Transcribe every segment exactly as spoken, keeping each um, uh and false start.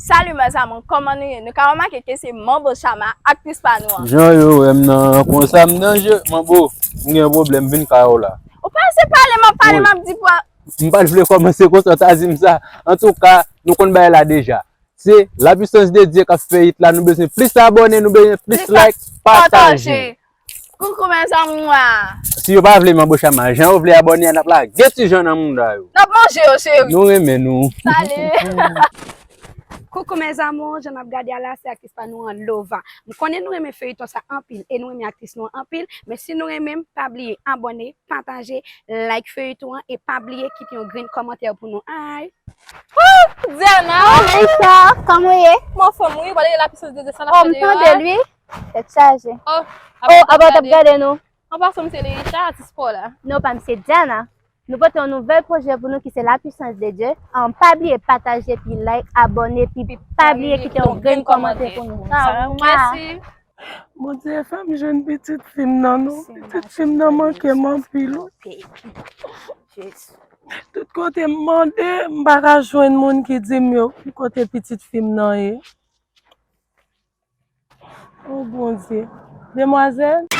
Salut mes amours, kòman nou ye? Nou ka remake ke se Manbo Chama, aktris pa nou an. Jan yo wè m nan, konsa m danje. Manbo, m gen yon pwoblèm, vin kay ou la. Ou pa se pale, m ap pale, m ap di pou. M pa t vle kòmanse konsa, w ta di m sa. Antouka, nou konn bagay la deja. Se la puissance de Dieu k ap fè hit la. Nou bezwen plis abòne, nou bezwen plis like, pataje. Coucou mes amours. Si yo pa vle Manbo Chama, jan yo vle abòne a, n ap lage ti jan nan mouda yo. N ap manje yo, cheri. Nou renmen nou. Salut. Coucou mes amours, jan n ap gade a la, se aktris pa nou an, Lova. M konnen nou renmen feyiton sa anpil e nou renmen aktris nou an anpil, men si nou renmen m, pa bliye abòne, pataje, like feyiton an e pa bliye kite yon grenn kòmantè pou nou. Ay. Woo! Diana! Oh, Aisha, kòman w ye? Mwen anfòm wi, w pa tande la puissance de Dieu sa n ap fè deyò a? Oh, m tande l wi. Tèt chaje. Oh, apa w t ap gade nou? An pasan, m se Leisha, atis pa w la. Non, pa m, se Diana. Nou pote yon nouvèl pwojè pou nou ki se La Puissance de Dieu. An, pa bliye pataje, pi like, abòne, pi pa bliye kite yon grenn kòmantè pou nou. Mèsi. Bondye fè m jwenn pitit fi m nan non. Pitit fi m nan manke m anpil wi. Tout kote m mande, m pa ka jwenn moun ki di m yo kote pitit fi m nan ye. O Bondye. Demwazèl.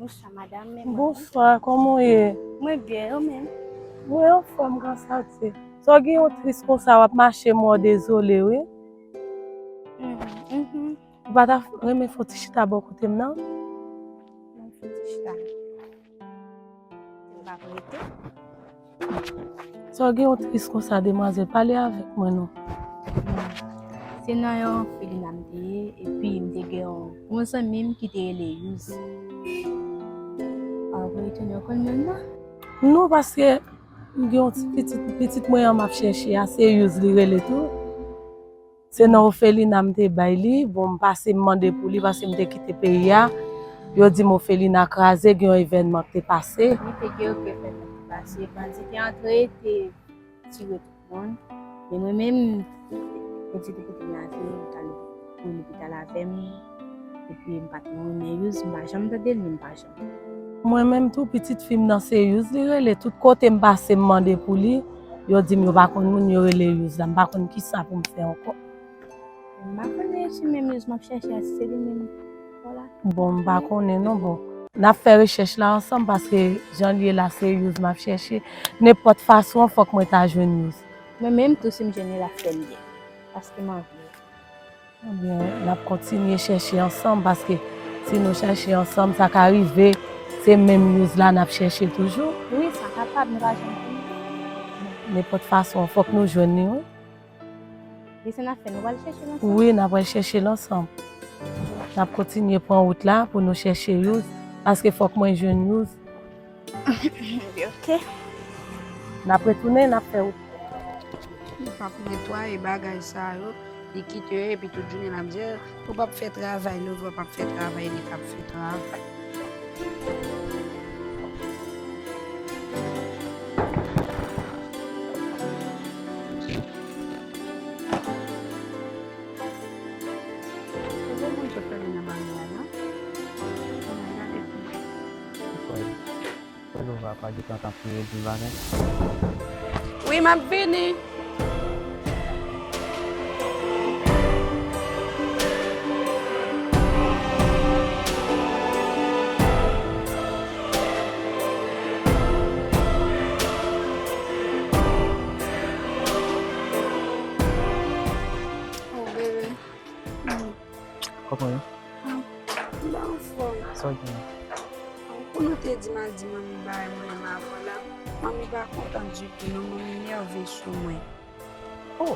Bonswa, madanm, men mwen. Bonswa, kòman w ye? Mwen byen, ou menm? Mwen anfòm, gras a Dye. Sa w gen yon tris konsa, w ap mache, m wè w dezole, wi. Mhm, mhm. Ou pa ta renmen fè yon ti chita bò kote m nan? Yon ti chita. M pa konn rete. Sa w gen yon tris konsa, demwazèl? Pale avèk mwen non. Se nan yon felina m te ye, epi m te gen yon bon zanmi m ki te rele Yous. A, ou retounen, ou konn menm non? Non, paske m gen yon ti pitit, pitit mwen an m ap chèche a, se Yous li rele tou. Se nan ofelina m te bay li. Bon, m pase, m mande pou li, paske m te kite peyi a. Yo di m ofelina kraze, gen yon evènman k te pase. Li te gen evènman k te pase, bandi te antre, te tire tout moun. Men mwen menm, bandi te pote m lave, m t al pou lopital avè m. Epi m pa t mouri, men Yous, m pa janm tande l, ni m pa janm. Mwen menm tou, pitit fi m nan se Yous li rele. Tout kote m pase, m mande pou li, yo di m yo pa konn moun yo rele Yous la. M pa konn kisa pou m fè ankò. M pa konnen si menm Yous m ap chèche a, si se li menm. Vwala. Bon, m pa konnen non, bon. N ap fè rechèch la ansanm paske jan l ye la se Yous m ap chèche. Nenpòt fason fòk mwen ta jwenn Yous. Mwen menm tou si m jwenn li l ap fè m byen. Paske m anvi. Ebyen, n ap kontinye chèche ansanm paske si nou chèche ansanm sa ka rive se menm Yous la n ap chèche toujou. Wi, sa kapab, nou pa janm konnen. Nenpòt fason fòk nou jwenn li wi. Li se n ap fè, nou pral chèche l ansanm? Wi, n ap al chèche l ansanm. N ap kontinye pran wout la pou nou chèche Yous, paske fòk mwen jwenn Yous. Ok. N ap retounen, n ap fè wout. Li p ap netwaye bagay sa yo, li kite yo, epi tout jounen l ap di, ou p ap fè travay, Lova p ap fè travay, li p ap fè travay. Pou bon moun sot fè vin nan bagay la, non? Ann al gade pou mwen. Frè Lova pa gentan t ap rele bagay. Wi, m ap vini. Oh, bebe. Kòman w ye? Ah, m pa anfòm. Sa w gen? Ou konnen w te di m al di manmi bagay mwen menm avan la. Manmi pa kontan ditou non, manmi nève sou mwen. Oh!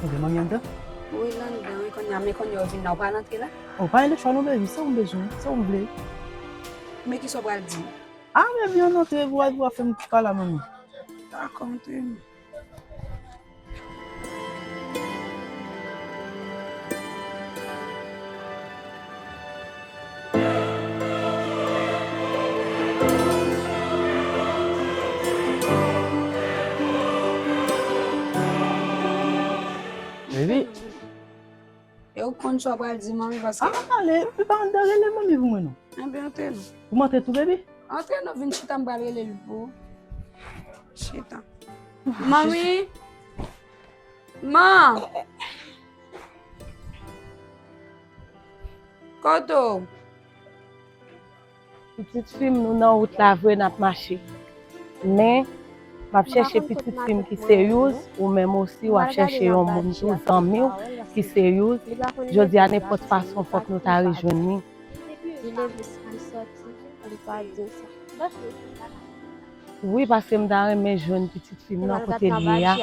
Ou gen manmi anndan? Wi, l anndan, wi, kounye a, men kounye a w vin la, ou pral antre la? Oh, pa gen lechwa non, baby, sa w bezwen, sa w vle? Men kisa w pral di m? Ah, baby, ann antre, pou w al, pou w al fè m ti pale a manmi. Dakò, antre non. Baby. E ou konn sa w pral di manmi paske. Ah, ale, epi pa anndan, rele manmi pou mwen non. Enben, antre non. Pou m antre tou, baby? Antre non, vin chita, m pral rele l pou ou. Chita. Manmi! Man! Kote w? Pitit fi m, nou nan wout la vre, n ap mache. Men, m ap chèche pitit fi m ki se Yous, ou menm osi, w ap chèche yon moun tou, zanmi w, ki se Yous. Jodi a, nenpòt fason, fòk nou ta rejwenn li. Li leve, li soti, li pa di w sa. Wi, paske m ta renmen jwenn pitit fi m nan kote l ye a.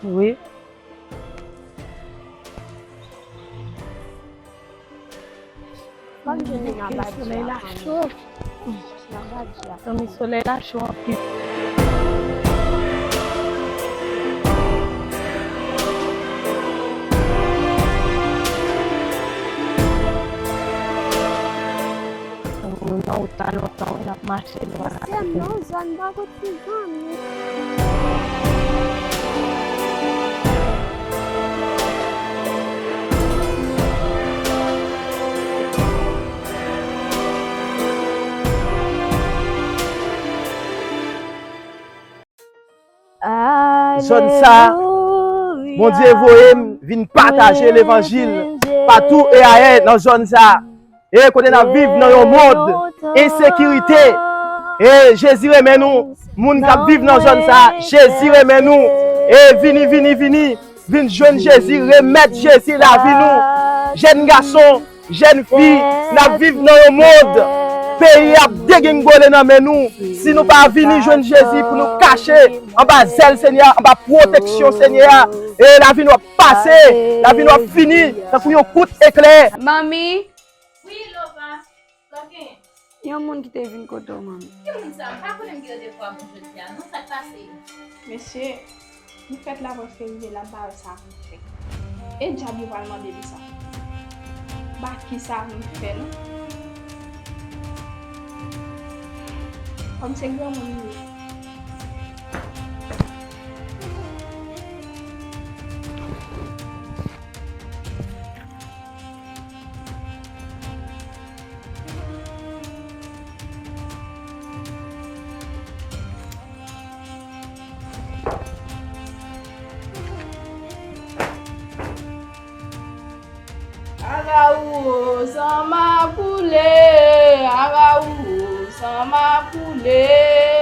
Wi. Solèy la cho. Zanmi, solèy la cho anpil. Nou nan wout la lontan wi, n ap mache, nou pa ka. Sè m, non, zòn bò kote ti zanmi. Zòn sa, Bondye voye m vin pataje levanjil patou e ayè nan zòn sa. E kote n ap viv nan yon mond ensekirite. E Jezi renmen nou. Moun k ap viv nan zòn sa, Jezi renmen nou. E vini, vini, vini. Vin jwenn Jezi, remèt Jezi lavi nou. Jèn gason, jèn fi, n ap viv nan yon mond peyi ap degengbole nan men nou. Si nou pa vini jwenn Jezi pou nou kache anba zèl Senyè a, anba pwoteksyon Senyè a, e lavi nou ap pase, lavi nou ap fini tankou yon kout eklè. Manmi. Wi, Lova. Sa w genyen? Yon moun ki te vin kote w, manmi. Ki moun sa? M pa konnen m gen randevou ak moun jodi a, non, sa k pase? Mesye, nou fèt la prèske rive la, m pa wè sa pou m fè. E dyab yo pral mande li sa. M pa ki sa pou m fè, non. Kòm se granmoun li ye. San m ap koule, aga ou, san m ap koule,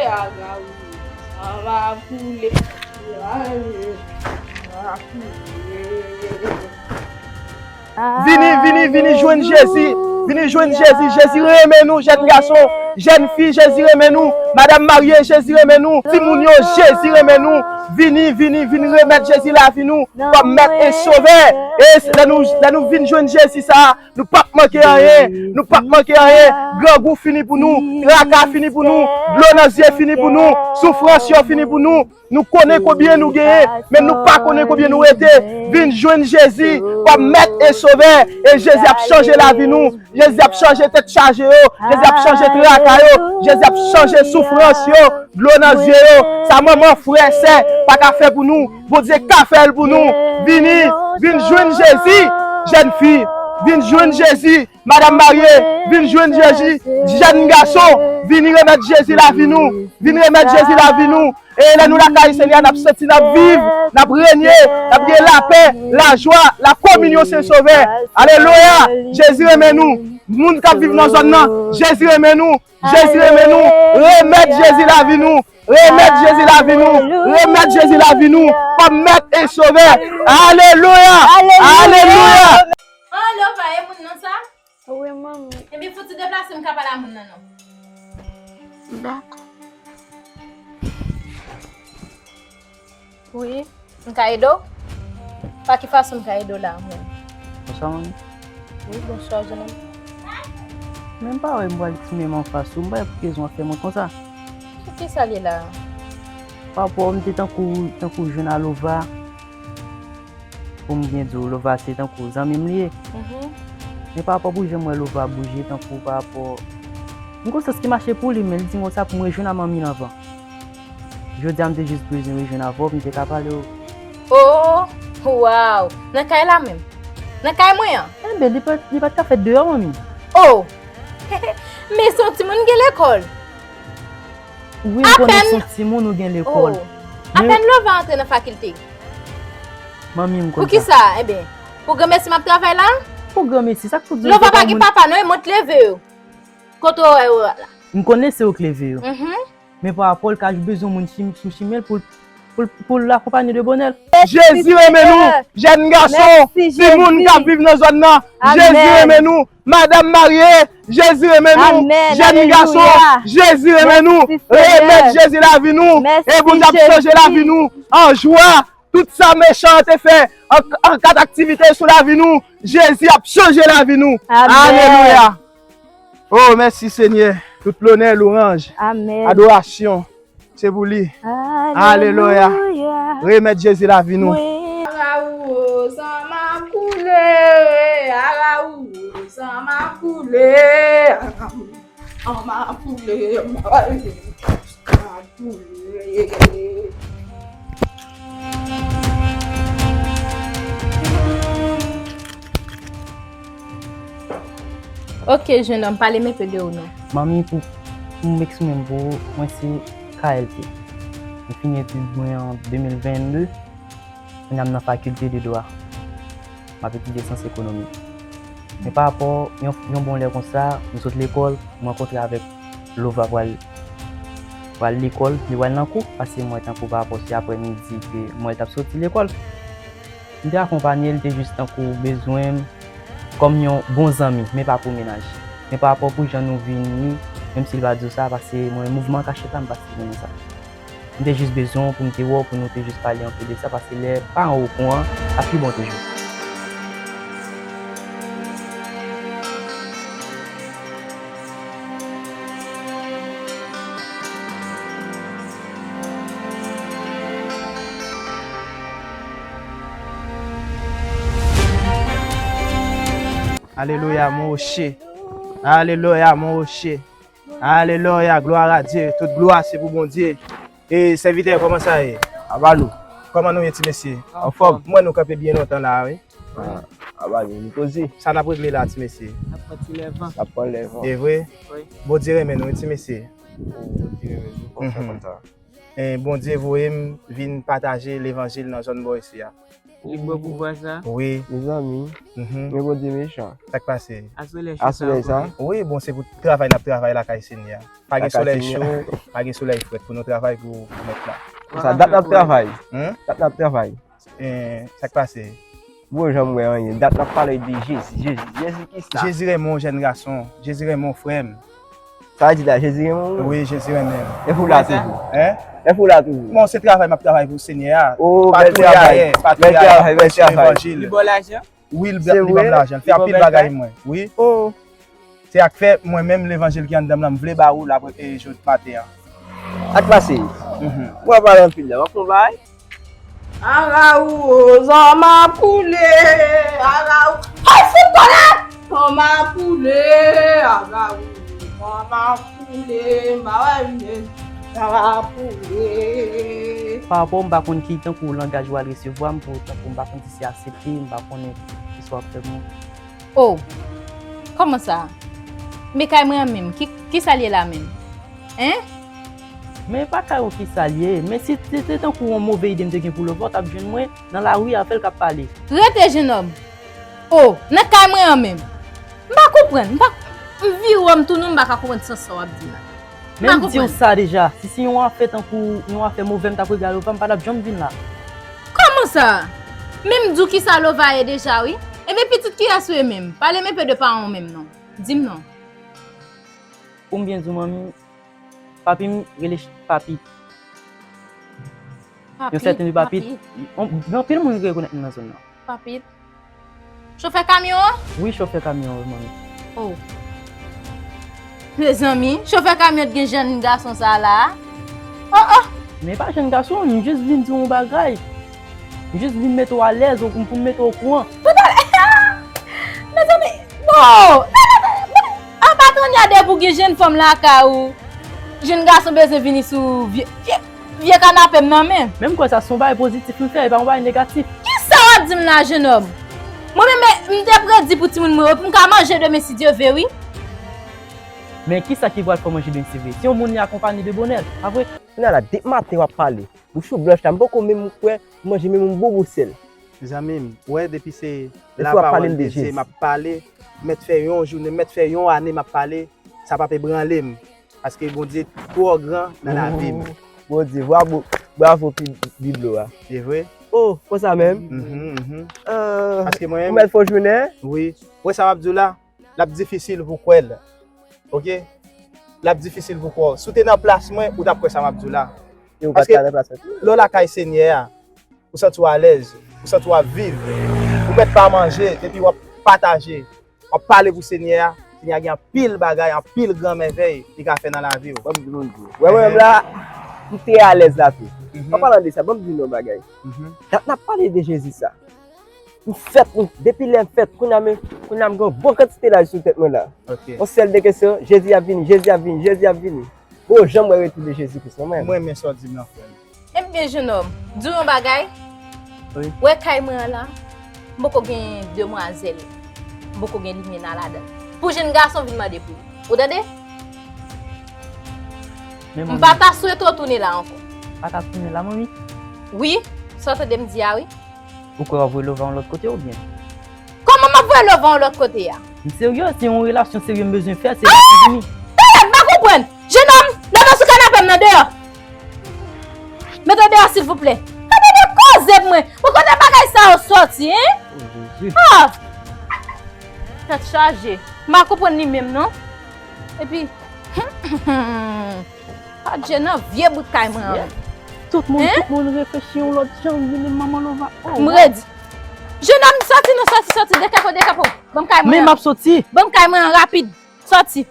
aga ou, san m ap koule, aga ou, san m ap koule. Vini, vini, vini jwenn Jezi. Vini jwenn Jezi. Jezi renmen nou, jèn gason, jèn fi, Jezi renmen nou. Madanm marye, Jezi renmen nou. Timoun yo, Jezi renmen nou. Vini, vini, vini remèt Jezi lavi nou kòm mèt e sovè. E lè nou, lè nou vin jwenn Jezi sa, nou p ap manke anyen. Nou p ap manke anyen. Grangou fini pou nou. Traka fini pou nou. Dlo nan zye fini pou nou. Soufrans yo fini pou nou. Nou konnen konbyen nou genyen, men nou pa konnen konbyen nou rete. Vin jwenn Jezi kòm mèt e sovè. E Jezi ap chanje lavi nou. Jezi ap chanje tèt chaje yo. Jezi ap chanje traka yo. Jezi ap chanje soufrans yo. Dlo nan zye yo. Sa manman, frè, sè pa ka fè pou nou, Bondye ka fè l pou nou. Vini, vin jwenn Jezi, jèn fi. Vin jwenn Jezi, madanm marye. Vin jwenn Jezi, jèn gason. Vini remèt Jezi lavi nou. Vin remèt Jezi lavi nou. E lè nou lakay Senyè a, n ap santi n ap viv, n ap renye, n ap gen lapè, lajwa, lakominyon Sen Sovè. Alelouya! Jezi renmen nou. Moun k ap viv nan zòn nan, Jezi renmen nou. Jezi renmen nou. Remèt Jezi lavi nou. Remèt Jezi lavi nou. Remèt Jezi lavi nou. Kòm mèt e sovè. Alelouya! Alelouya! An, Lova, e moun nan sa? Wi, manmi. Ebyen, fouti deplase, m ka pale a moun nan, non. Dakò. Wi, m ka ede w? Pa ki fason m ka ede w la, mwen? Bonswa, manmi. Wi, bonswa, jennonm. Men m pa wè m pral simen m anfas ou, m pa wè pou ki rezon w ap fè mwen konsa. Pou ki sa l ye la? Pa rapò m te tankou, tankou jwenn a Lova. Pou m byen di w, Lova se tankou zanmi m li ye. Mhm. Men pa rapò pou jan m wè Lova bouje, tankou pa rapò. M gon sans ki mache pou li, men li di m konsa pou m rejwenn a manmi l anvan. Jodi a, m te jis bezwen rejwenn avè w, pou m te ka pale w. Oh, waw! Nan kay la menm? Nan kay mwen an? Enben, li pa, li pa t ka fèt deyò, manmi. Oh! Men se yon timoun gen lekòl. Wi, m konnen se yon timoun ou gen lekòl. Oh. Men apèn Lova antre nan fakilte. Manmi, m konn sa. Poukisa? Enben, pou granmesi m ap travay la? Pou granmesi, sa k pou di Lova pa gen papa, non, e mwen t leve yo. Kote w wè yo la? M konnen se ou k leve yo. Mhm. Men pa rapò l ka bezwen moun chim-, sou chimen l pou l, pou l, pou l akonpanye de bonè l. Jezi renmen nou, jèn gason, timoun k ap viv nan zòn nan. Jezi renmen nou. Madanm marye, Jezi renmen nou. Jèn gason, Jezi renmen nou. Remèt Jezi lavi nou. E Bondye ap chanje lavi nou an jwa. Tout sa mechan an te fè an, an kat aktivite sou lavi nou, Jezi ap chanje lavi nou. Alelouya. Oh, mèsi Senyè. Tout lonè, lwanj, adorasyon. Se pou li. Alelouya. Remèt Jezi lavi nou. Aga ou, san m ap koule, aga ou, san m ap koule, aga ou, san m ap koule, san m ap koule. Ok, jennonm, pale m enpe de ou non. Manmi, pou, pou m eksprime m pou ou, mwen se K L T. Mwen fini etid mwen an de mil venn de. Kounye a m nan fakilte de dwa. M ap etidye syans ekonomik. Men pa rapò yon, yon bon lè konsa, m sot lekòl, m rankontre avèk Lova pral, pral lekòl, li pral nan kou, paske m wè tankou pa rapò se aprè midi ke m wè l t ap soti lekòl. M te akonpanye l, li te jis tankou bezwen m kòm yon bon zanmi, men pa pou mennaj. Men pa rapò pou jan nou vini, menm si l pa di w sa, paske mwen mouvman kachèt la, m pa sipoze di sa. M te jis bezwen w pou m te wè w, pou nou te jis pale anpe de sa, paske lè paran w okouran, ap pi bon toujou. Alelouya, mon rocher. Alelouya, mon rocher. Alelouya, gloire à Dieu. Tout glwa se pou Bondye. E sèvitè, kòman sa ye? Aba nou. Kòman nou ye, ti mesye? Anfòm. M wè nou kanpe byen lontan la, wi. Ah, aba nou, nou poze. Sa n ap regle la, ti mesye? N ap pran ti lèvan. N ap pran lèvan. E vre? Wi. Bondye renmen nou, wi, ti mesye. Bondye renmen nou, fò fè konn sa. E Bondye voye m vin pataje levanjil nan zòn bò isi a. Li bon pou vwa sa. Wi. Mezanmi. Mhm. Men Bondye mechan. Sa k pase? Asolèy cho sa. Asolèy sa. Wi, bon, se pou travay n ap travay lakay Senyè a. Pa gen solèy cho, pa gen solèy frèt pou nou travay pou, pou mèt la. Sa dat n ap travay. Hmm? Dat n ap travay. Eh, sa k pase? Bon, janm wè anyen. Dat n ap pale de Jezi. Jezi, Jezi kisa? Jezi renmen w, jèn gason. Jezi renmen w, frè m. Sa vle di la, Jezi renmen w? Wi, Jezi renmen m. Epi w la toujou? Hein? Epi w la toujou? Bon, se travay m ap travay pou Senyè a. Oh, bèl travay. Bèl travay, bèl travay. Li ba w lajan? Wi, li ban m lajan. L fè anpil bagay mwen. Wi. Oh. Se sa k fè mwen menm levanjil ki anndan m lan, m vle ba ou l apre e jodi maten an. Sa k pase? Mhm. W ap pale anpil la, w ap fè yon bagay? Arawo, zòm a poule, arawo. Ay, fout kòlè! Zòm a poule, arawo, zòm a poule, m pa wè vye, zòm a poule. Pa rapò m pa konn ki tankou langaj ou al resevwa m pou tankou m pa konn si se aksepte, m pa konnen ki sa w ap fè mwen. Oh! Kòman sa? Men kay mwen an menm, ki, kisa l ye la menm? Hein? Men e pa kay ou kisa l ye, men si se te tankou yon move ide m te gen pou lova w t ap jwenn mwen nan lari a avè l k ap pale. Rete jenòm! Oh! Nan kay mwen an menm! M pa konprann, m pa, m vire w m tounen w m pa ka konprann sans sa w ap di la. Men m di w sa deja, si se yon afè tankou yon afè move m t ap regle a lova m pa t ap janm vin la. Kòman sa? Men m di w kisa lova ye deja wi. Ebyen pitit kiyès ou ye menm? Pale m enpe de paran w menm non. Di m non. Pou m byen di w manmi, papi m rele Papit. Yon sèten de Papit. Gen anpil moun ki rekonèt m nan zòn nan. Papit. Chofè kamyon an? Wi, chofè kamyon an, wi, manmi. Oh. Mezanmi, chofè kamyon t gen jèn gason sa la a? Oh, oh! Men pa jèn gason, m jis vin di w yon bagay. M jis vin mete w alèz, pou m mete w okouran. Mezanmi, bon! Anba Tonya depi w gen jèn fanm lakay ou, jèn gason bezwen vini sou vye, vye, Vye kanape m nan men. Men m kwè sa se yon bagay pozitif m fè, e pa yon bagay negatif. Kisa w ap di m la, jenòm? Mwen menm, m te predi pou timoun mwen yo, pou m ka manje demen, si Dye ve, wi. Men kisa ki pral fè w manje demen, si Dye ve? Se yon moun li akonpanye de bonè, pa vre? Kounye a la, depi maten w ap pale. Bouch ou blanch la, m poko menm kwè m manje menm yon bobo sèl. Zanmi m, w wè depi se lapawòl de Dye m ap pale, m mèt fè yon jounen, m mèt fè yon ane m ap pale, sa p ap ebranle m. Paske Bondye twò gran nan lavi m. Bondye, bravo, bravo pi biblo a. Se vre? Oh, konsa menm? Mhm, mhm. Ah, Paske mwen menm. Ou mèt fè w jounen? Wi. Ou wè sa m ap di w la? L ap difisil pou w kwè l. Oke? L ap difisil pou w kwè w. Si w te nan plas mwen, ou t ap kwè sa m ap di w la. Paske lè w lakay Senyè a, ou santi w alèz, ou santi w ap viv, ou mèt pa manje, epi w ap pataje. W ap pale pou Senyè a, Senyè a gen anpil bagay, anpil gran mèvèy li ka fè nan lavi w. Ban m di nou di. Wè mwen menm la, m trè alèz la tou. An palan de sa, ban m di nou yon bagay. Dat n ap pale de Jezi sa. M fèt, m, depi lè m fèt, kounye a men, kounye a m gen yon bon kantite laj sou tèt mwen la. Yon sèl de kesyon, Jezi ap vini, Jezi ap vini, Jezi ap vini. Bon, janm wè retou de Jezi Kris non mwen. Mwen renmen sa w di m lan frè m. Ebyen jenòm, di w yon bagay. Wi. W wè kay mwen an la, m poko gen demwazèl, m poko gen limena ladan l. Pou jèn gason vin mande pou ou. Ou tande? M pa ta swete w tounen la ankò. Pa ta tounen la, manmi? Wi, sa w tande m di a wi. Ou kwè w ap voye Lova yon lòt kote oubyen? Kòman m ap voye Lova yon lòt kote a? M serye, se yon relasyon serye m bezwen fè, se li ki vini. Talè, m pa konprann. Jenòm, leve sou kanape m nan deyò. Mete w deyò silvouplè. Gade de koze pou mwen. Ou kote bagay sa yo sòti, hein? Oh, Jezi. Ah! Tèt chaje. M pa konprann li menm non. Epi, Adje nan vye bout kay mwen an. Tout moun, tout moun reflechi yon lòt jan, m vini manman Lova. Oh, m redi. Jenòm, sòti non, sòti, sòti, dekèpo, dekèpo. Ban m kay mwen an. Men m ap sòti. Ban m kay mwen an rapid. Sòti.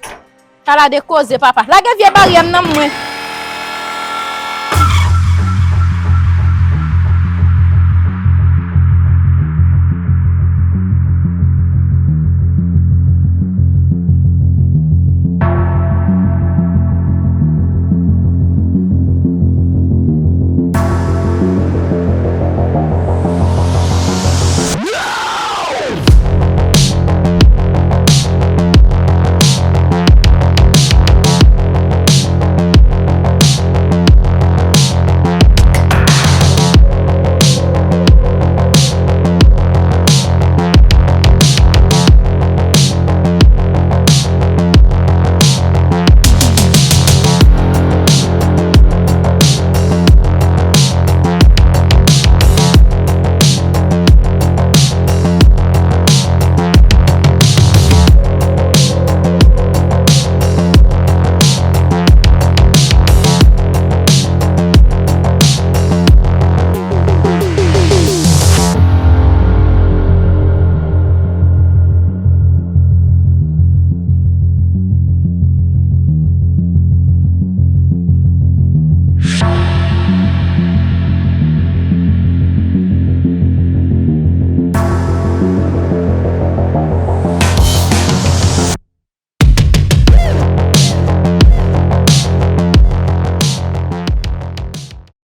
Tala de koze, papa. Lage vye baryè m nan mwen.